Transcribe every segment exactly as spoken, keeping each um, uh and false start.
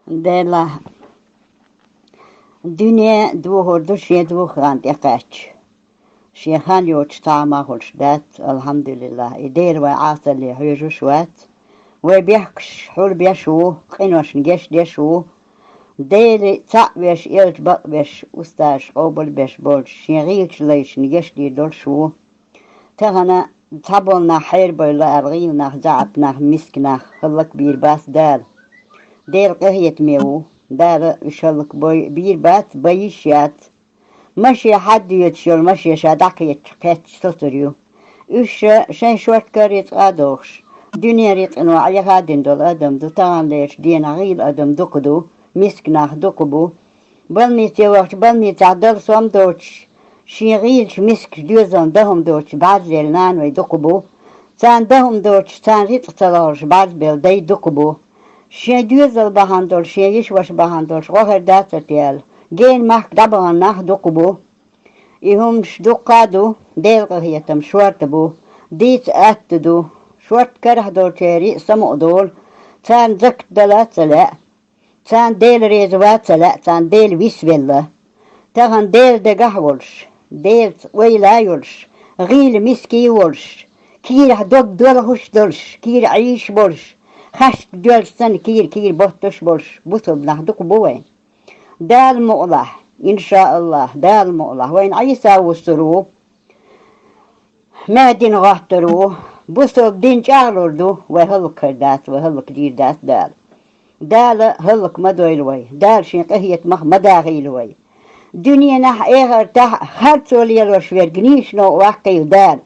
Делахь, дуьне духур ду шен духаран тӀекхаьчча. Шен хан йоцуш цхьа а ма хуьлуш дац, алхьамдулиллахь, и Дела вайн Ӏасалле хьоьжуш вац. Вай бехкаш хьулбеш ву, къиношна гечдеш ву. Дела цхьаъ веш, элча бакъвеш, устазаш къобалбеш болчу шен гӀийлачу лайшна гечдийр долуш ву. Тахана цхьаболу нах хьерабевлла аьлла, гӀийла нах, заьӀап нах, миска нах хӀаллакбийр бац Дала. Дела къинхетаме ву, Дала уьш хӀаллакбой бийр бац, бан йиш яц. Маше хьаддоьдуш йолу маше ша дӀакхетча кхетташ сацур ю. Уьш ша шайн шорта кара рицкъа а дохуш, дуьнен рицкъано Ӏеха а дина долу адам ду, таханлерчу дийнахь гӀийла адам дукха ду, миска нах дукха бу. Балнице вахча, балницехь дала сом доцуш, шен гӀийлачу мискачу доьзална дан хӀума доцуш бӀаьрзелла наной дукха бу. Царна дан хӀума доцуш, царна рицкъ ца лахьуш бӀаьрзбелла дай дукха бу. Шен доьзал бахьана долуш, шен йиша-ваша бахьана долуш гӀо хир дацара те аьлла, гена махка дӀабахана нах дукха бу. И хӀуманаш дуккха а ду, Делан къинхетам шорта бу, дийца атта ду, шорта карахь долчеран а самукъа долу, царна закат дала а ца лаьа. Царна Дела реза ван а ца лаьа, царна Дела висвелла. Тахана Делан дегахь а волуш, Делаца ойла а йолуш, гӀийла миска а волуш, кийрахь дог долхуш а долуш, кийра Ӏийш а болуш, хашка доьлча санна кийра-кийра боттуш а болуш, бусалба нах дукха бу вайн. Дала мукъалахь, иншааллахь, Дала мукъалахь, вайна Ӏийса вуссур ву. Маьдина гӀоттур ву, бусалба дин чӀагӀлур ду, вай хӀаллакхир дац, вай хӀаллакдийр дац Дала. Дала хӀаллак ма дойла вай, Дала шен къинхетамах ма дахийла вай. Дуьненахь а, эхартахь а харцо лелош верг нийса новкъа ваккхийла Дала.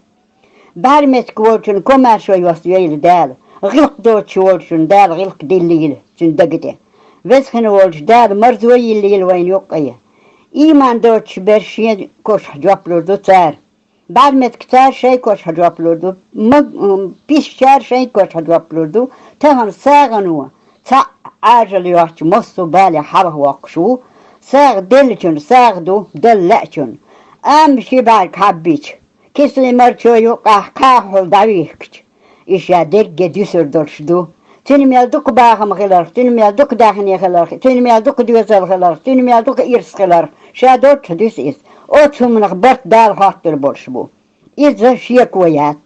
БӀаьрмециг волчун комаьршо йостайойла Дала, гӀиллакх доцуш волчун Дала гӀиллакх диллийла цуьнан дага тӀе. Веза хин волчу Дала марзо йиллийла вайна юккъе. Ийман доцуш берш шен кошахь жоп лур ду цара. БӀаьрмециг цара шайн кошахь жоп лур ду, ма-, м, писачара шайн кошахь жоп лур ду. Тахана сагӀано цхьаъ Ӏажал йоцчу массо а балех хьалхавоккхуш ву. СагӀа деллачун сагӀа ду, дала лаьачун. Амма ши бӀаьрг хьаббича, кислый марчо юккъехь кхахьол дӀавихкича, и ша дерриге дуьсур долуш ду. Цуьнан мел дукха бахам хиларх, цуьнан мел дукха даьхни хиларх, цуьнан мел дукха доьзал хиларх, цуьнан мел дукха ирс хиларх, ша долччохь дуьсу иза. Оцу хӀуманах барт Дала хьоттур болуш бу. Иза шеко яц.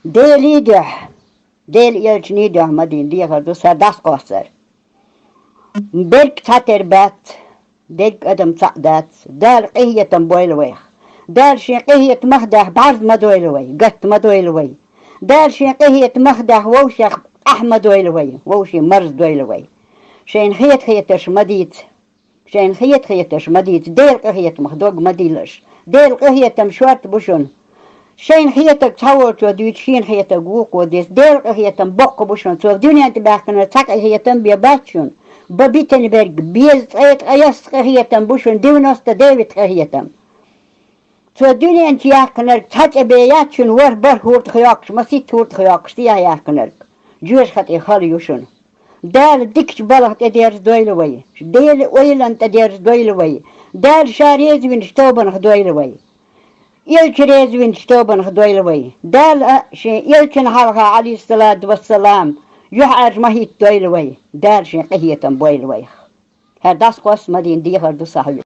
Делий а дуьхьа, Делан элчаний а дуьхьа ма дийна дехар ду сан дӀасакхоссар. Берг цхьатера бац, дерг адам цхьаъ дац, Дала къинхетам бойла вайх. Дала шен къинхетамах а даьхна бӀаьрза ма дойла вай, гатта ма дойла вай. Дала шен къинхетамах а даьхна вовшех къахьа ма дойла вай, вовшийн марза дойла вай. Шайна хета-хетарш ма дийца. Шайна хета-хетарш ма дийца, Делан къинхетамах дог ма дилла аша. Делан къинхетам шорта бу шуна. Шайна хетарг цхьаволчо дуьйцу, шена хетарг вукхо дийца. Делан къинхетам боккха бу шуна. Цо дуьнен тӀе баьхкинарг цхьа къинхетам бен бац шуна. Бан битина берг беза ткъе ткъайоьсна къинхетам бу шуна, девяносто девять къинхетам. Цо дуьнен чу яьккхинарг цхьа цӀе бен яц шуна, ворхӀ-бархӀ хӀордах йоккхуш, масийтта хӀордах йоккхуш, сехьа яьккхинарг. Жоьжахати хала ю шуна. Дала дикачу балха тӀедерза дойла вай, Делан ойланна тӀедерза дойла вай, Дала Ша реза винчу тобанах дойла вай, Элча реза винчу тобанах дойла вай, Дала Шен Элчана хьалха, Ӏалайхиссалату вассалам, юьхьӀаьржа ма хӀитта дойла вай, Дала Шен къинхетам бойла вайх. ХӀара дӀасакхосса ма дийна дехар ду сан хьоьга.